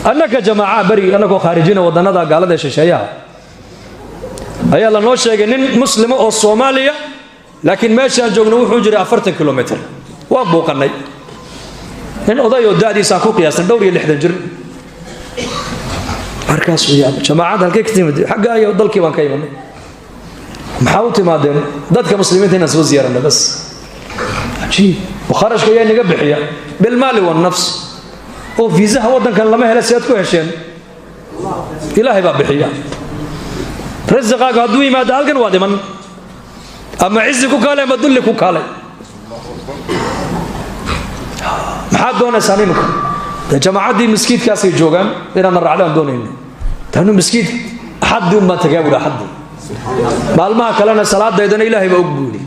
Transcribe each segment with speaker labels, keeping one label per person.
Speaker 1: Annaka jamaaca beri annagoo khaarijina waddannada gaalada ee shisheeyaha ayaa lanoo sheegay nin muslima oo Soomaaliya, laakiin meeshaan joogno wuxuu jiray 40 kilomitr. Waan buuqannay. Nin oday oo da'diisaan ku qiyaasnay dhowr iyo 60 jir. Markaasuu yaaba. Jamaacadda halkay ka timid? Xagga ayo dalkii baan ka imanay. Maxaa u timaadeen? Dadka muslimiinta inaan soo ziyaaranna bas. Cajiib! Kharashka ayaa naga bixiya? بالمال والنفس. Oo fiisaha waddankan lama hela, si aad ku hesheen? Ilaahay baa bixiya. Rasiqaagu hadduu yimaado halkan waad iman, ama cizi ku kaalay ama dulli ku kaalay. Maxaad doonaysaan imika? Dee jamaacaddii maskiidkaasay joogaan, inaadna raacdaan doonayna. Tanu maskiid axaddii unbaan tagaa buhi, axaddii. Maalmaha kalena salaadaydana Ilaahay baa og, buu yidhi.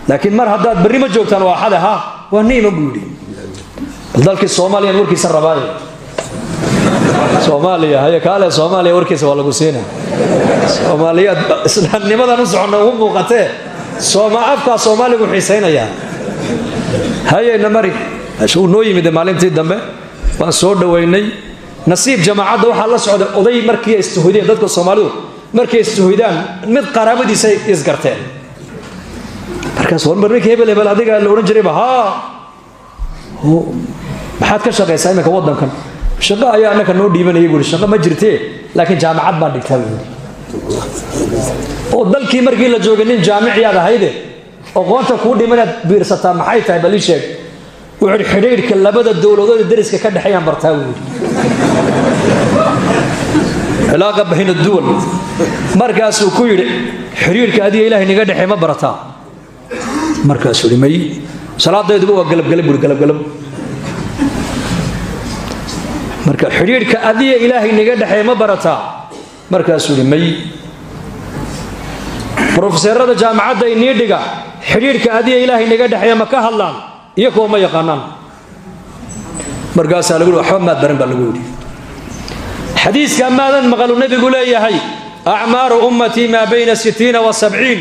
Speaker 1: Laakiin mar haddaad berri ma joogtaan, waa axade, ha waa niima, buu yidhi. Bal dalkii Soomaaliyan warkiisa rabaaye. Soomaaliya haye, kaale Soomaaliya warkiisa waa lagu siina. Soomaaliyaad islaamnimadan u soconna ugu muuqatee, sooma afkaa Soomaaligu xiisaynayaa. Hayeyna mari. Uu noo yimid maalintii dambe, waan soo dhoweynay. Nasiib jamaacadda waxaa la socday oday. Markii ay istuhoydeen, dadka Soomaalidu markay istuhoydaan mid qaraabadiisay isgarteen. Markaas war ninka hebel hebel adiga la odhan jirayba, haa, maxaad ka shaqaysaa iminka waddankan? Shaqo ayaa annaka noo dhiibanayay, buuri. Shaqo ma jirtee, laakiin jaamacad baan dhigtaa, buuri. Oo dalkii markii la joogay nin jaamiciyaad ahayde, aqoonta kuu dhimanaad biirsataa maxay tahay? Bal ii sheeg. Wuxuu yidhi, xidhiidhka labada dowladood ee deriska ka dhexeeyaan bartaa, buu yidhi. علاقة بين الدول. Markaasuu ku yidhi, xidhiidhka adiga Ilahay naga dhexeey ma barataa? Markaasuu yidhi, may, salaadayduba waa galabgalab, buuri, galabgalab. Marka xidhiidhka adiga Ilaahay naga dhexeey ma barataa? Markaasuu yidhi, may. Brofeseerada jaamacadda inii dhiga xidhiidhka adiga Ilaahay naga dhexeeya ma ka hadlaan? Iyo kuwa ma yaqaanaan. Markaasaa lagu yidhi, waxba maad baran, baa lagu yidhi. Xadiiska maadan maqalu nebigu leeyahay, أعمار أمتي ما بين 60 و70.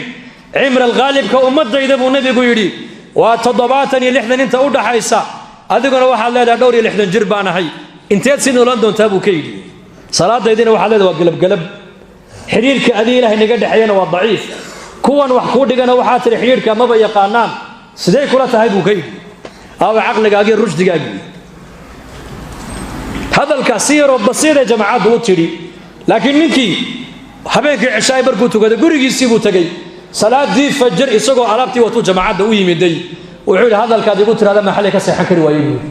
Speaker 1: Cimra alghaalibka ummadayda, buu nebigu yidhi, waa 70 iyo 60 inta u dhaxaysa. Adiguna waxaad leedahay dhowr iyo 60 jir baan ahay. Inteed si noolaan doontaa, buu ka yidhi. Salaadaydina waxaad leedahay waa gelabgelab. Xidhiirka adiga Ilahay naga dhexeeyana waa daciif. Kuwan wax kuu dhigana waxaa tidhi xidhiirka maba yaqaanaan. Sidee kula tahay, buu ka yidhi. Aawa caqligaagii, rushdigaagii? Hadalkaa si yaroo basiiday jamaacaddu u tidhi, laakiin ninkii habeenkii cishaay markuu tukaday gurigiisii buu tegey. Salaadii fajr isagoo alaabtii watuu jamaacadda u yimiday. Wuxuu yidhi, hadalkaad igu tirahdeen ma xalay ka seexan kari waayey, buu yidhi.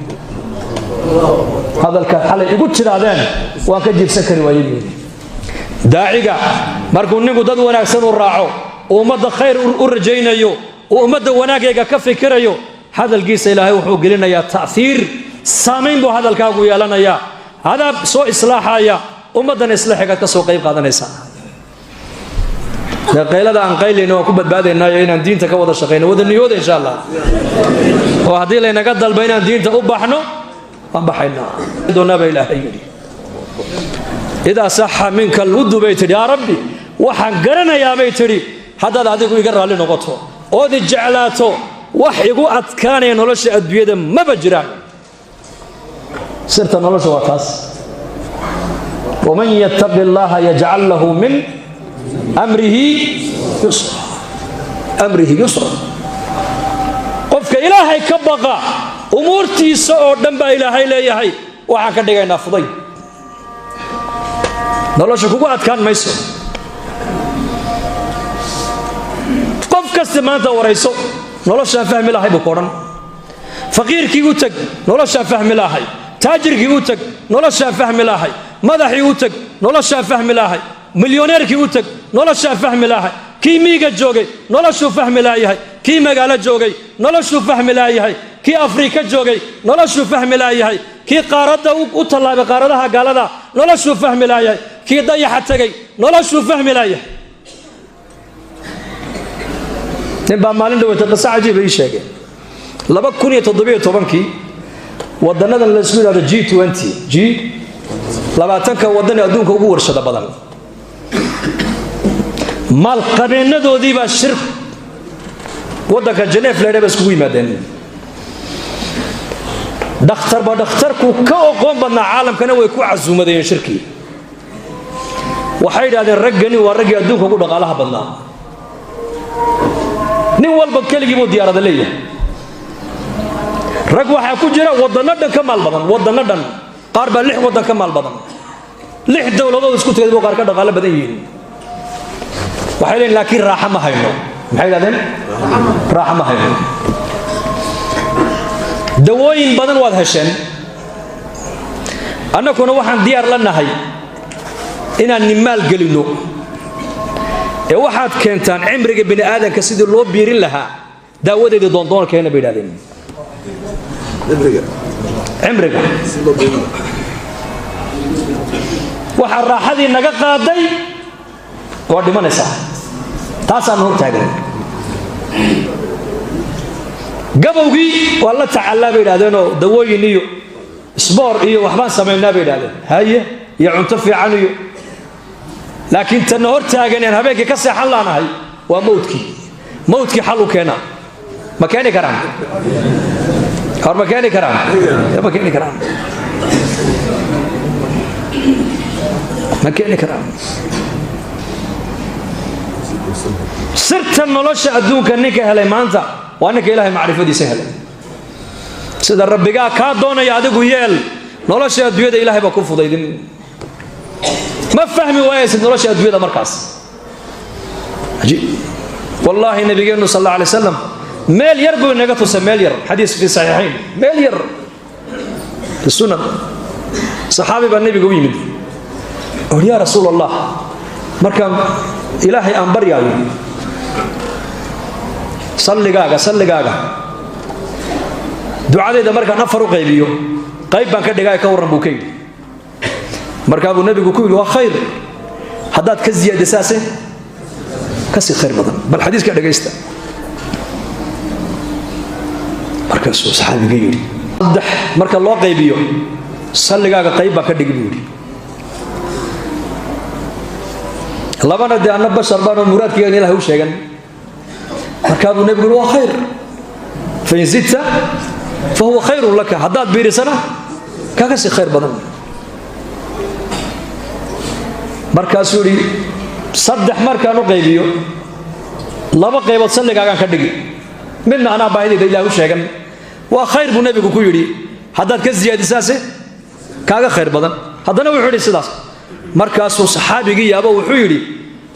Speaker 1: Hadalkaad xalay igu tirahdeen waan ka jiibsan kari waayey, buu yidhi. Daaciga markuu ninku dad wanaagsan u raaco, uu ummadda khayr u rajaynayo, uu ummadda wanaagayga ka fikirayo, hadalkiisa Ilaahay wuxuu gelinayaa ta'hiir, saamayn buu hadalkaagu yeelanayaa. Adaa soo islaaxaya ummaddan, islaaxigaad ka soo qayb qaadanaysaa. Dee qaylada aan qaylayno waan ku badbaadaynaayo inaan diinta ka wada shaqayno, wada niyooda, insha Allah. Oo haddii laynaga dalba inaan diinta u baxno, waan baxaynaa doonaa, baa Ilaahay yidhi. إذا صح منك الود, bay tidhi, yaa Rabbi, waxaan garanayaa, bay tidhi, haddaad adigu iga raalli noqoto ood i jeclaato, wax igu adkaanaya nolosha adduunyada maba jiraan. Sirta nolosha waa taas. ومن يتق الله يجعل له من أمره يسرا، أمره يسرا. Qofka Ilaahay ka baqa, umuurtiisa oo dhan baa Ilaahay leeyahay waxaan ka dhigaynaa fuday. Nolosha kugu adkaan mayso. Qof kasta maanta warayso, noloshaan fahmi lahay, buu ku odhan. Faqiirkii u teg, noloshaan fahmi lahay. Taajirkii u teg, noloshaan fahmi lahay. Madaxii u teg, noloshaan fahmi lahay. Milyoneerkii u teg, noloshaan fahmi lahay. Kii miiga joogay noloshuu fahmi laayahay, kii magaalo joogay noloshuu fahmi laayahay, kii Afrika joogay noloshuu fahmi laayahay, kii qaaradda u tallaabay qaaradaha gaalada noloshuu fahmi laayahay, kii dayaxa tegay noloshuu fahmi laayahay. Nin baa maalin dhaweyta qiso cajiiba ii sheegay. 2017-kii waddannadan laysku yidhahdo G20, G20-ka waddan ee adduunka ugu warshada badan, maalqabeennadoodii baa shir waddanka Geneef laydha ba iskugu yimaadeen. Dhakhtarba dhakhtarku ka oqoon badnaa caalamkana way ku casuumadayeen shirkii. Waxay yidhahdeen raggani waa raggii adduunka ugu dhaqaalaha badnaa. Nin walba keligii buu diyaarada leeyahay. Rag waxaa ku jira waddanno dhan ka maal badan, waddanno dhan, qaar baa 6 waddan ka maal badan, 6 dowladood isku tagay buu qaar ka dhaqaalo badan yihiin. Waxay leeyihin laakiin raaxo ma hayno. Maxay yidhahdeen? Raaxo ma hayno. Dawooyin badan waad hesheen, annaguna waxaan diyaar la nahay inaan nimaal gelinno ee waxaad keentaan cimriga bini aadanka sidii loo biirin lahaa daawadeedii doondoonkeena bay yidhahdeen. Cimriga waxaa raaxadii naga qaaday waa dhimanaysaa, taasaan hor taagan. Gabowgii waa la tacallaa bay yidhahdeenoo dawooyin iyo isboor iyo waxbaan samaynaa bay yidhahdeen, haye iyo cunto fiican iyo, laakiin tanna hor taaganeen habeenkii ka seexan laanahay waa mawdkii. Mawdkii xal u keena ma keeni karaan? Hor ma keeni karaan? Ma keeni karaan, ma keeni karaan. Sirta nolosha adduunka ninka helay maanta waa ninka Ilaahay macrifadiisa helay. Sida rabbigaa kaa doonaya adigu yeel, nolosha adduunyada Ilaahay baa ku fudaydin. Ma fahmi waayaysid nolosha adduunyada markaas. Ajiib. Wallaahi nabigeennu sal alla alay wasalam meel yar buu inaga tusay, meel yar, xadiis fi saxiixayn, meel yar fi sunan. Saxaabi baa nebiga u yimid, or yaa rasuul allah, markaan Ilaahay aan baryaayo salligaaga salligaaga ducadayda markaan 4 u qaybiyo qayb baan ka dhigay, ka warran buu ka yidhi. Markaa buu nebigu ku yidhi waa khayr, haddaad ka siyaadisaase kasii khayr badan. Bal xadiiska dhegaysta. Markaasuu saxaabiga yidhi 3 marka loo qaybiyo salligaaga qayb baan ka dhigi buu yidhi, 2na dee anna bashar baanoo muraadkaygan ilahay u sheegan. Markaa buu nebigu yidhi waa khayr, fain zidta fa huwa khayrun laka, haddaad biirisana kaaga sii khayr badan. Markaasuu yidhi 3 markaan u qaybiyo 2 qaybood salligaagaan ka dhigi, midna anaa baahidayda ilaah u sheegan. Waa khayr buu nebigu ku yidhi, haddaad ka siyaadisaase kaaga khayr badan. Haddana wuxuu yidhi sidaas. Markaasuu saxaabigii yaabo wuxuu yidhi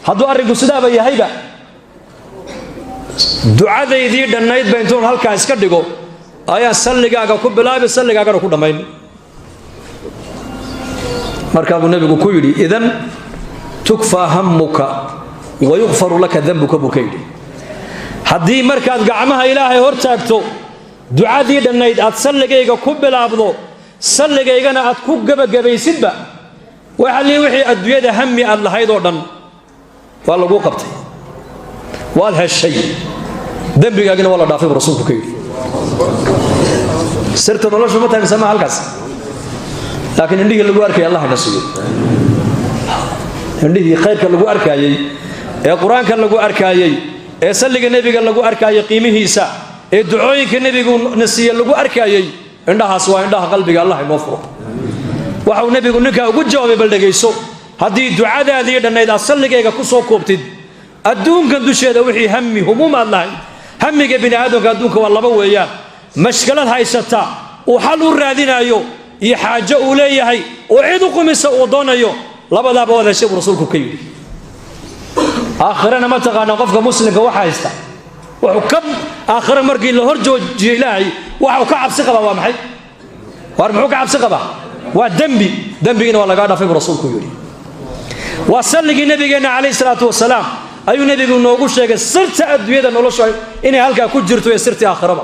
Speaker 1: hadduu arrinku sidaaba yahayba ducadaydii dhannaydba intuun halkaa iska dhigo ayaan salligaaga ku bilaabi, salligaagana ku dhammayn. Markaa buu nebigu ku yidhi idan tukfaa hammuka wa yukfaru laka dambuka buu ka yidhi. Haddii markaad gacmaha Ilaahay hor taagto ducadii dhannayd aad salligayga ku bilaabdo, salligaygana aad ku gebagabaysidba, waxa lii wixii adduunyada hami aad lahayd oo dhan waa laguu qabtay, waad heshay, dembigaagina waa la dhaafay buu rasuulku ka yidhi. Sirta noloshu ma tahay mise ma halkaas? Laakiin indhihii lagu arkayay Allah ina siiyo, indhihii khayrka lagu arkaayey ee qur-aanka lagu arkaayey ee salliga nebiga lagu arkaayey qiimihiisa ee ducooyinka nebigu na siiye lagu arkaayey, indhahaas waa indhaha qalbiga Allah inoo furo. Waxau nebigu ninkaa ugu jawaabay bal dhegayso, haddii ducadaadii dhannayd aad salligayga ku soo koobtid, adduunkan dusheeda wixii hami humuum aad lahayd, hamiga bini aadamka adduunka waa 2 weeyaan, mashkalad haysata uu xal u raadinaayo iyo xaajo uu leeyahay oo cid u qumisa uu doonayo, labadaaba waad heshay buu rasuulku ka yidhi. Aakhirana ma taqaanaa qofka muslimka waxa haysta, wuxuu ka aakhira markii la hor joojiyo Ilaahay waxa uu ka cabsi qabaa waa maxay? Waar muxuu ka cabsi qabaa? Waa dembi. Dembigina waa lagaa dhaafay buu rasuulku yidhi. Waa salligii nabigeenna calayhi salaatu wasalaam ayuu nebigu noogu sheegay sirta adduunyada nolosha inay halkaa ku jirto iyo sirtii aakhiraba.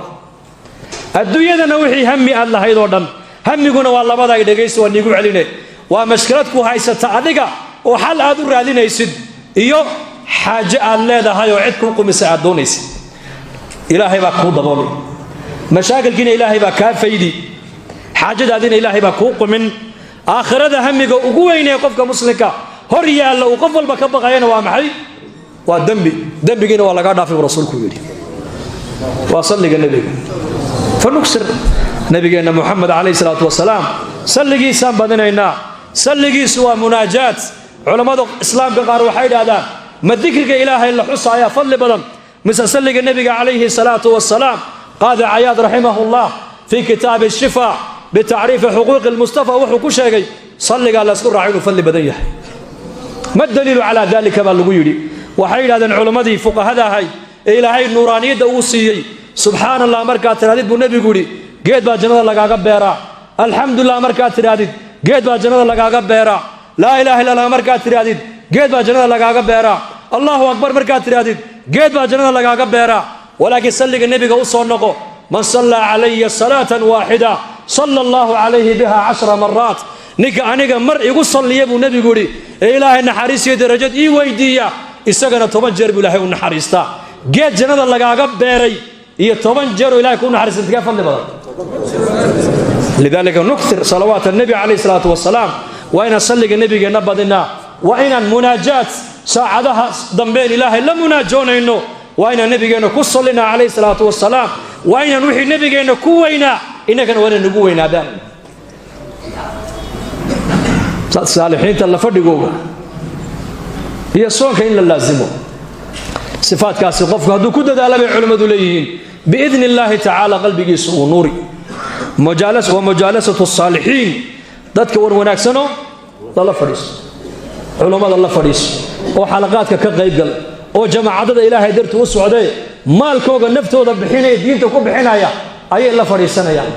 Speaker 1: Adduunyadana wixii hami aad lahayd oo dhan, hamiguna waa labada ay dhegayso, waa niigu celine, waa mashkilad ku haysata adiga oo xal aad u raadinaysid iyo xaajo aad leedahay oo cid kuu qumisa aad doonaysid. Ilaahay baa kuu daboolay mashaakilkiina, Ilaahay baa kaa faydi, xaajadaadina Ilaahay baa kuu qumin. Aakhirada hamiga ugu weynee qofka muslimka hor yaalla uu qof walba ka baqayana waa maxay? Waa dembi. Dembigiina waa lagaa dhaafay buu rasuulku yidhi. Waa salliga nebiga. Fanugsir Nabigeenna Moxamed calayhi salaatu wasalaam salligiisaan badinaynaa. Salligiisu waa munaajaat. Culammada islaamka qaar waxay idhahdaan, ma dikriga Ilaahay la xusa ayaa fadli badan mise salliga nebiga calayhi salaatu wasalaam? Qaadi Cayaad raximahullah fii kitaabi Shifa bitacriifi xuquuqi lmustafa wuxuu ku sheegay salligaa laysku raaco inuu fadli badan yahay. Ma daliilu calaa dalika, baa lagu yidhi. Waxay yidhahdeen culammadii fuqahada ahayd ee Ilaahay nuuraaniyadda uu siiyey, subxaana Allah markaad tidhahdid, buu nebigu yidhi, geed baa jannada lagaaga beeraa. Alxamdulilah markaad tidhahdid, geed baa jannada lagaaga beeraa. Laa ilaha illa Allah markaad tidhahdid, geed baa jannada lagaaga beeraa. Allahu akbar markaad tidhahdid, geed baa jannada lagaaga beeraa. Walaakiin salliga nebiga u soo noqo. Man sallaa calaya salaatan waaxida sala Allahu calayhi biha 10 maraat. Ninka aniga mar igu salliya, buu nebigu yidhi, ee Ilaahay naxariis iyo darajad ii weydiiya, isagana 10 jeer buu Ilaahay u naxariistaa. Geed jannada lagaaga beeray iyo 10 jeeroo Ilahay kuu naxariista, intigee fadli badan? Lidalika nuktir salawaat annabi calayhi salaatu wasalaam. Waa inaan salliga nebigeenna badinaa. Waa inaan munaajaat saacadaha dambeen Ilaahay la munaajoonayno. Waa inaan nebigeenna ku sallinaa calayhi salaatu wasalaam. Waa inaan wixii nebigeenna ku weynaa innagana waa inay nagu weynaadaan. Saalixiinta la fadhigooga iyo soonka in la laasimo, sifaadkaasi qofku hadduu ku dadaala, bay culimmadu leeyihiin, biidni Illaahi tacaala qalbigiisu uu nuuri. Wa mujaalasatu saalixiin, dadka war wanaagsano lala fadhiiso, culummada la fadhiiso oo xalaqaadka ka qaybgal oo jamaacadada Ilaahay dartii u socdee maalkooga naftooda bixinaya, diinta ku bixinaya ayay la fadhiisanayaan.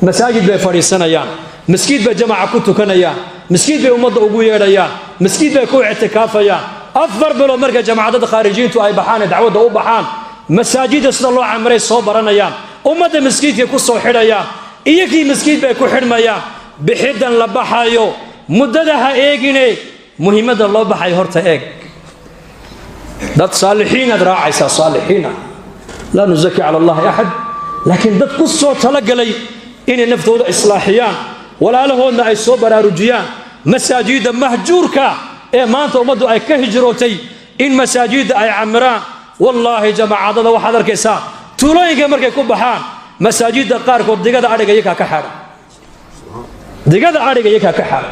Speaker 1: Masaajid bay fadhiisanayaan, maskiid bay jamaca ku tukanayaan, maskiid bay ummadda ugu yeedhayaan, maskiid bay ku ictikaafayaan. 4 bilood markay jamaacadada khaarijiyiintu ay baxaan ee dacwadda u baxaan, masaajidda sida loo camiray soo baranayaan, ummadda maskiidkay ku soo xidhayaan, iyagii maskiid bay ku xidhmayaan. Bixiddan la baxayo muddada ha eegine, muhiimadda loo baxayo horta eeg. Dad saalixiinaad raacaysaa, saalixiina, laa nusaki cala Allahi axad, laakiin dad ku soo talagalay inay naftooda islaaxiyaan, walaalahoodna ay soo baraarujiyaan, masaajidda mahjuurka ee maanta ummaddu ay ka hijrootay in masaajidda ay camiraan. Wallaahi, jamaacadada waxaad arkaysaa tuulooyinka markay ku baxaan, masaajidda qaarkood digada adhiga iyakaa ka xaadha, digada adhiga iyakaa ka xaadha.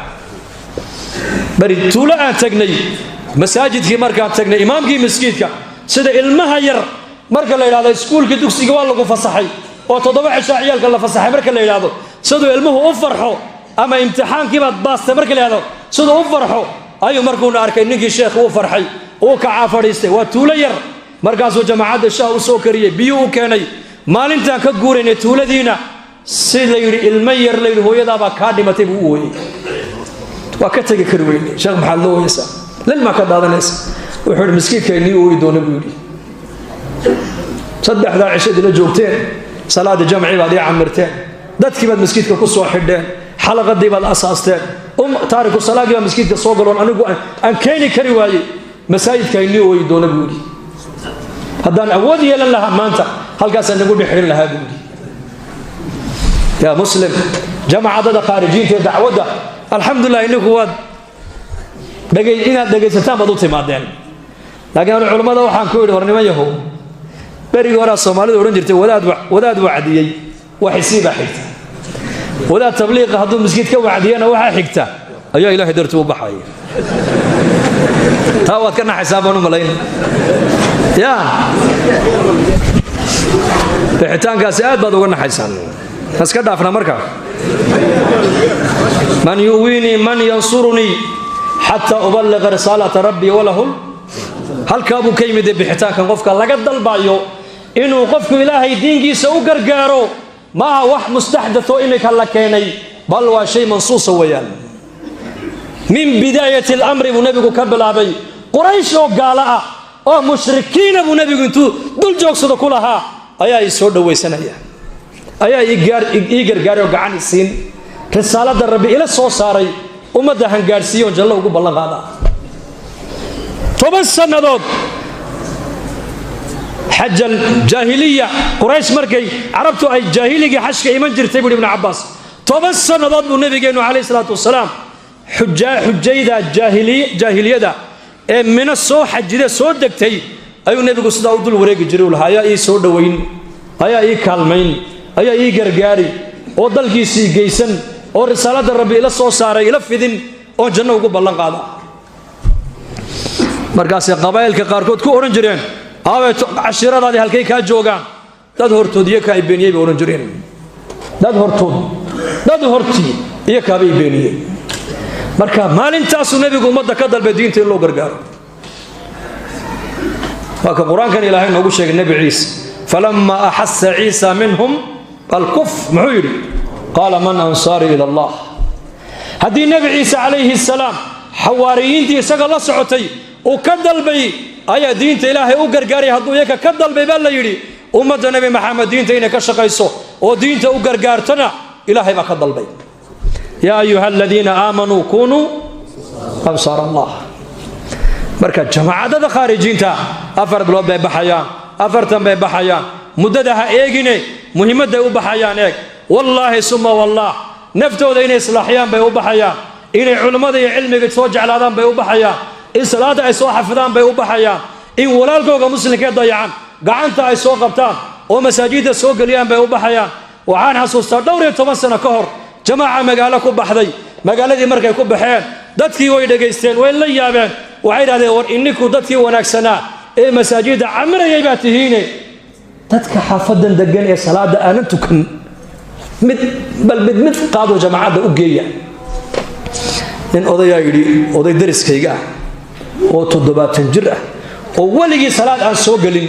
Speaker 1: Bari tuulo aan tagnay, masaajidkii markaan tagnay, imaamkii maskiidka sida ilmaha yar marka la yidhahdo iskuulkii dugsiga waa lagu fasaxay oo 7 cishaa ciyaalka la fasaxay marka la yidhahdo siduu ilmuhu u farxo, ama imtixaankii baad baastay marka la yidhahdo siduu u farxo, ayuu markuuna arkay ninkii sheekh uu farxay, uu kacaa fadhiistay. Waa tuulo yar. Markaasuu jamaacadda shaah u soo kariyey, biyuu u keenay. Maalintaan ka guuraynay tuuladiina, si la yidhi ilmo yar la yidhi hooyadaabaa kaa dhimatay buu u ooyey. Waa ka tegi kari weyne. Sheekh, maxaad loo ooyeysaa? Lilmaa ka daadanaysa. Wuxuu yidhi, maskiidka inii ooyi doona, buu yidhi. Saddexdaa cishadii la joogteen, salaadii jamci baad ii camirteen, dadkii baad maskiidka ku soo xidheen, xalaqadii baad asaasteen, taariku salaagii baa maskiidka soo galoon anigu aan keeni kari waayey. Masaajidka inii ooyi doona, buu yidhi. Haddaan awood yeelan lahaa, maanta halkaasaan nagu dhexrin lahaa, buu yidhi. Yaa muslim, jamacadada khaarijiinta ee dacwadda, alxamdulilah, ininku waad inaad dhegaysataan baad u timaadeen. Laakiin anu culammada waxaan ku yidhi, hor niman yahow, berigii horaa Soomaalidu odhan jirtay, wadaad wadaad wacdiyey waxisii baa xigta. Wadaad tabliiqa hadduu miskiid ka wacdiyana, waxaa xigta ayaa Ilaahay dartii u baxaya. Taa waad ka naxaysaa baan u malayn. Ya bixitaankaasi aad baad uga naxaysaan. Iska dhaafna marka. Man yu'wiinii, man yansurunii xataa uballiqa risaalata rabbii walahu. Halkaa buu ka yimid bixitaankan qofka laga dalbayo inuu qofku Ilaahay diinkiisa u gargaaro. Maaha wax mustaxdatoo imika la keenay, bal waa shay mansuusa weeyaan. Min bidaayati alamri buu nebigu ka bilaabay. Quraysh oo gaalo ah oo mushrikiina buu nebigu intuu dul joogsado ku lahaa, ayaa ii soo dhowaysanaya, ayaa ii gargaaray oo gacan isiin risaaladda Rabbi ila soo saaray ummadda hangaadhsiiyo oon jallo ugu ballan qaadaa? 10 sannadood xaj aljaahiliya, Quraysh markay carabtu ay jaahiligii xajka iman jirtay, buuhi Ibnu Cabbaas, 10 sannadood buu nebigeennu calayhi salaatu wasalaam xujayda jaahiliyada ee Mino soo xajide soo degtay ayuu nebigu sidaa u dul wareegi jiray. U lahaa, ayaa ii soo dhowayn, ayaa ii kaalmayn, ayaa ii gargaari? Oo dalkiisii geysan oo risaalada Rabbi ila soo saaray ila fidin oon janno ugu ballan qaada. Markaasay qabaa'ilka qaarkood ku odhan jireen, aaway cashiiradaadii, halkay kaa joogaan? Dad hortood iyo ka ay beeniyey bay odhan jireen. Dad hortood, dad hortii iyo kaabay beeniyeen. Marka maalintaasuu nebigu ummadda ka dalbay diinta in loo gargaaro. Waa ka Qur-aankan Ilaahay noogu sheegay Nebi Ciise, فلما أحس عيسى منهم الكفر, muxuu yidhi? قال من أنصاري إلى الله. Haddii Nebi Ciise calayhi salaam xawaariyiintii isaga la socotay uu ka dalbay ayaa diinta Ilaahay u gargaaray, hadduu iyaka ka dalbay baa la yidhi, ummadda Nebi Maxamed diinta inay ka shaqayso oo diinta u gargaartona Ilaahay baa ka dalbay. يا أيها الذين آمنوا كونوا أنصار الله. Marka jamaacadada khaarijiinta 4 bilood bay baxayaan, 40 bay baxayaan. Muddada ha eegine, muhiimadday u baxayaan eeg. Wallaahi suma wallah, naftooda inay islaaxiyaan bay u baxayaan, inay culimmada iyo cilmiga soo jeclaadaan bay u baxayaan, in salaada ay soo xafidaan bay u baxayaan, in walaalkooga muslimkee dayacan gacanta ay soo qabtaan oo masaajidda soo geliyaan bay u baxayaan. Waxaan xasuustaa dhowr iyo toban sano ka hor jamaaca magaalo ku baxday. Magaaladii markay ku baxeen, dadkii way dhegaysteen, way la yaabeen. Waxay idhahdeen, war ininku dadkii wanaagsanaa ee masaajidda camirayay baa tihiine, dadka xaafadan degan ee salaada aanan tukan mid bal mid mid qaadoo jamaacadda u geeya. Nin odayaa yidhi, oday dariskayga ah oo 70 jir ah oo weligii salaad aan soo gelin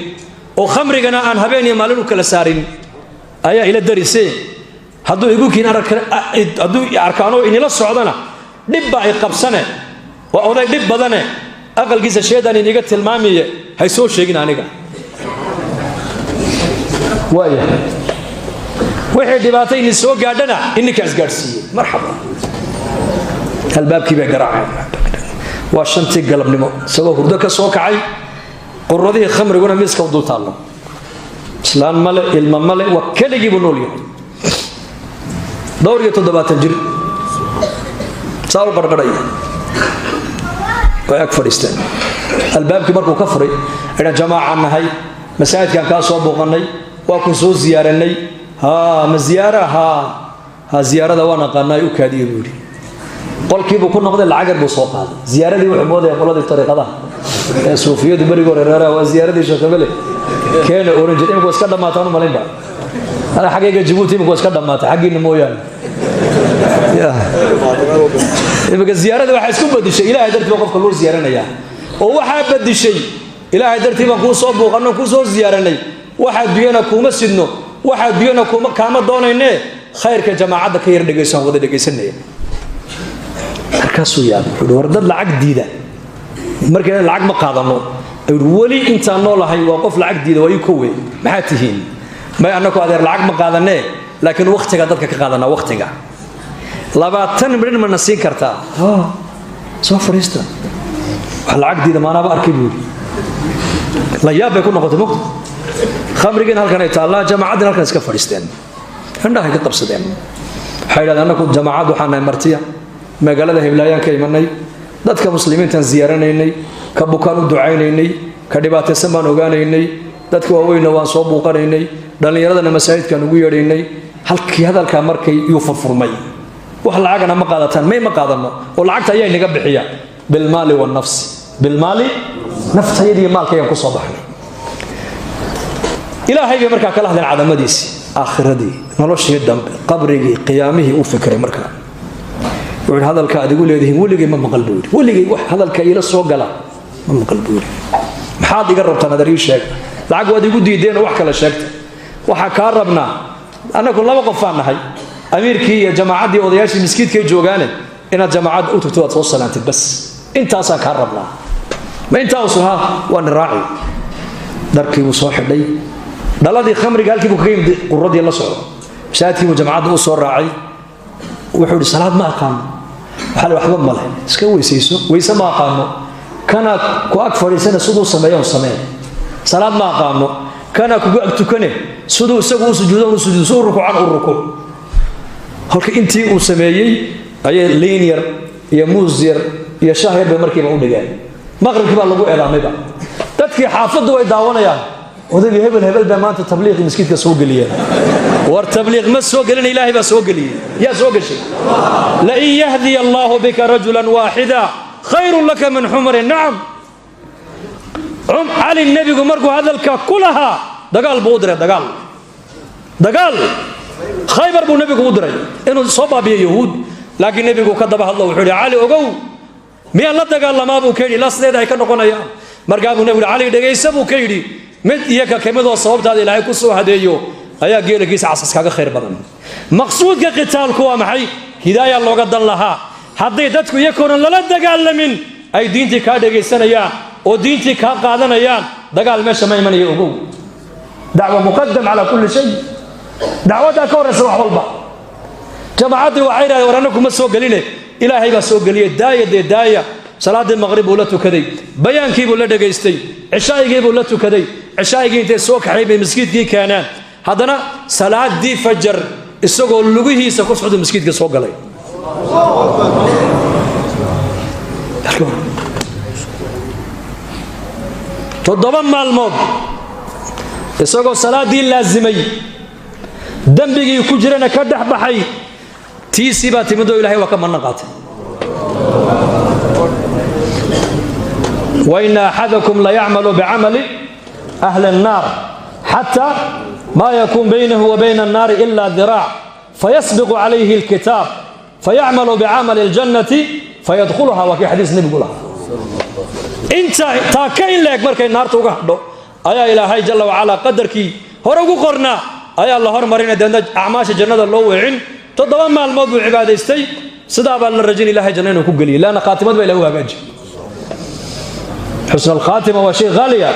Speaker 1: oo khamrigana aan habeen iyo maalin u kala saarin ayaa ila darisee, hadduu igu kiin, hadduu arkaanoo inila socdana dhib baa ay qabsane, waa oday dhib badane, aqalkiisa sheedaan iniga tilmaamiye, hay soo sheegin aniga. Waayahay, wixii dhibaato idin soo gaadhana ininkaa isgaadhsiiyey. Marxaba. Albaabkii bay garaaceen. Waa 5-tii galabnimo, isagoo hurdo ka soo kacay, quradihii khamriguna miiska u dul taallo. Islaan male, ilma male, waa keligii buu nool yahay, dhowr iyo 70 jir, saa u qarqarhaya. Way ag fadhiisteen. Albaabkii markuu ka furay, idhan, jamaacaan nahay, masaajidkaan kaa soo booqannay, waa ku soo ziyaaranay. Haa, ma ziyaara? Haa ha, ziyaarada waan aqaanaa, u kaadiye buu yidhi. Qolkiibuu ku noqday, lacag yar buu soo qaaday. Ziyaaradii wuxuu moodaya qoladii tariiqadaha ee suufiyadu berigii hore reeraha waa ziyaaradii sheekhabele keena oran jir. Imika waa iska dhammaataan u malaynba ana xaggayga Jabuuti, imika waa iska dhammaatay, xaggiina mooyaane. Imika ziyaaradii waxaa isku badishay Ilaahay dartii baa qofka loo ziyaaranayaa, oo waxaa badishay Ilaahay dartii baan kuu soo buuqanno, kuu soo ziyaaranay, waxaa duyana kuuma sidno, waxaa duyana kuma kaama doonaynee, khayrka jamaacadda ka yar dhegayso, aan wada dhegaysanaya. Markaasuu yaabay, wuxuu war dad lacag diida markay lacag ma qaadano. Ayuu weli intaan noolahay waa qof lacag diida, waa ii kowe. Maxaa tihiin? May, annaku adeer lacag ma qaadanee, laakiin wakhtiga dadka ka qaadanaa. Wakhtiga 20 midhin mana siin kartaa? Soo fadhiista. Wax lacag diida maanaaba arkay buu yidhi. La yaab bay ku noqotay mugta. Khamrigiin halkan ay taallaa, jamaacaddiin halkan iska fadhiisteen, indhahay ka qabsadeen. Waxay yidhahdeen, annaku jamaacad waxaan nahay martiya, magaalada Heblaayaan ka imanay, dadka muslimiintaan ziyaaranaynay, ka bukaan u ducaynaynay, ka dhibaataysan baan ogaanaynay, dadka waaweynna waan soo buuqanaynay, dhallinyaradana masaajidkaan ugu yeedhaynay. Halkii hadalkaa markay yuu furfurmay. Wax lacagana ma qaadataan? May, ma qaadano. Oo lacagta ayaa inaga bixiya? بالمال والنفس، بالمال, naftayada iyo maalkaygaan ku soo baxnay. Ilaahay bay markaa kala hadleen, cadamadiisii, aakhiradii, noloshii dambe, qabrigii, qiyaamihii. U fikray markaa, wuxuu yidhi, hadalka aad igu leedihiin weligay ma maqal buu yidhi, weligay wax hadalka iila soo gala ma maqal buu yidhi. Maxaad iga rabtaan adar? Ii sheega. Lacag waad igu diideen oo wax kale sheegta. Waxaa kaa rabnaa, annagu laba qofaan nahay, amiirkii iyo jamaacaddii odayaashii miskiidkay joogaane, inaad jamaacadda u tagto, waad soo salaantid, bas intaasaan kaa rabnaa. Ma intaasu? Ha, waan raaci. Dharkii buu soo xidhay, dhaladii khamriga halkii buu kaga yimid, quradii la socdo, masaajidkii buu jamacadda u soo raacay. Wuxuu yidhi, salaad ma aqaano. Waxaa la waxba male, iska weysayso. Weyse ma aqaano. Kana ku ag fadhiisana siduu sameeyo samee. Salaad ma aqaano. Kana kugu ag tukane siduu isagu u sujuudo u sujuudo, siduu rukuucan u rukuuc. Halka intii uu sameeyey ayay liin yar iyo muus yar iyo shaah yar bay markiiba u dhigeen. Maqribkii baa lagu eedaamayba. Dadkii xaafaddu way daawanayaan, odaygii hebel hebel baa maanta tabliiqii miskiidka soo geliyeen. War tabliiq ma soo gelina, Ilaahay baa soo geliyey. Yaa soo geshay? Lain yahdiya Allahu bika rajulan waaxida khayrun laka min xumri nacam. Cali nebigu markuu hadalka ku lahaa, dagaal buu u diray, dagaal, dagaal Khaybar buu nebigu u diray inuu soo baabiyo Yahuud. Laakiin nebigu ka daba hadlo, wuxuu yidhi: "Cali, ogow, miyaan la dagaalamaa?" buu ka yidhi. Ilaa sideeda ay ka noqonayaan. Markaa buu nebigu yidhi: "Cali, dhegaysa," buu ka yidhi, "mid iyo ka kamidoo sababtaada Ilaahay ku soo hadeeyo ayaa geelagiisa casas kaga khayr badan." Maqsuudka qitaalku waa maxay? Hidaaya looga dan lahaa. Hadday dadku iyakoonan lala dagaalamin ay diintii kaa dhegaysanayaan oo diintii kaa qaadanayaan, dagaal meesha ma imanayo. Ogow, dacwa muqadam calaa kulli shay, dacwaddaa ka horraysa wax walba. Jamaacaddii waxay yidhahdeen: "War, annagu ma soo geline, Ilaahay baa soo geliyey, daaya dee, daaya." Salaaddii maqrib buu la tukaday, bayaankii buu la dhegaystay, cishaa'igii buu la tukaday. Cishaa'igii intay soo kaxay bay maskiidkii keeneen. Haddana salaaddii fajar isagoo lugihiisa ku socda maskiidka soo galay. 7 maalmood isagoo salaaddii laasimay, dembigii ku jirana ka dhex baxay, tiisii baa timidoo Ilahay waa ka manno qaatay. Waina axadakum layacmalu bicamali ahli الnaar xata ma yakun baynahu wa bayna الnaari ila diraac, fayasbiqu calayhi اlkitaab, fayacmalu bicamali اljannati fayadkhuluha. Waa kii xadiis nebigu lahaa. Inta taa ka in la eg markay naarta uga hadho, ayaa Ilaahay jalla wacalaa qadarkii hore ugu qornaa ayaa la hormarinay, deedna acmaasha jannada loo weecin. 7 maalmood buu cibaadaystay, sidaa baa la rajin Ilahay janna inuu ku geliyay, leanna khaatimad baa Ilahi u hagaaji. Xusn alkhaatima waa shay haaliya.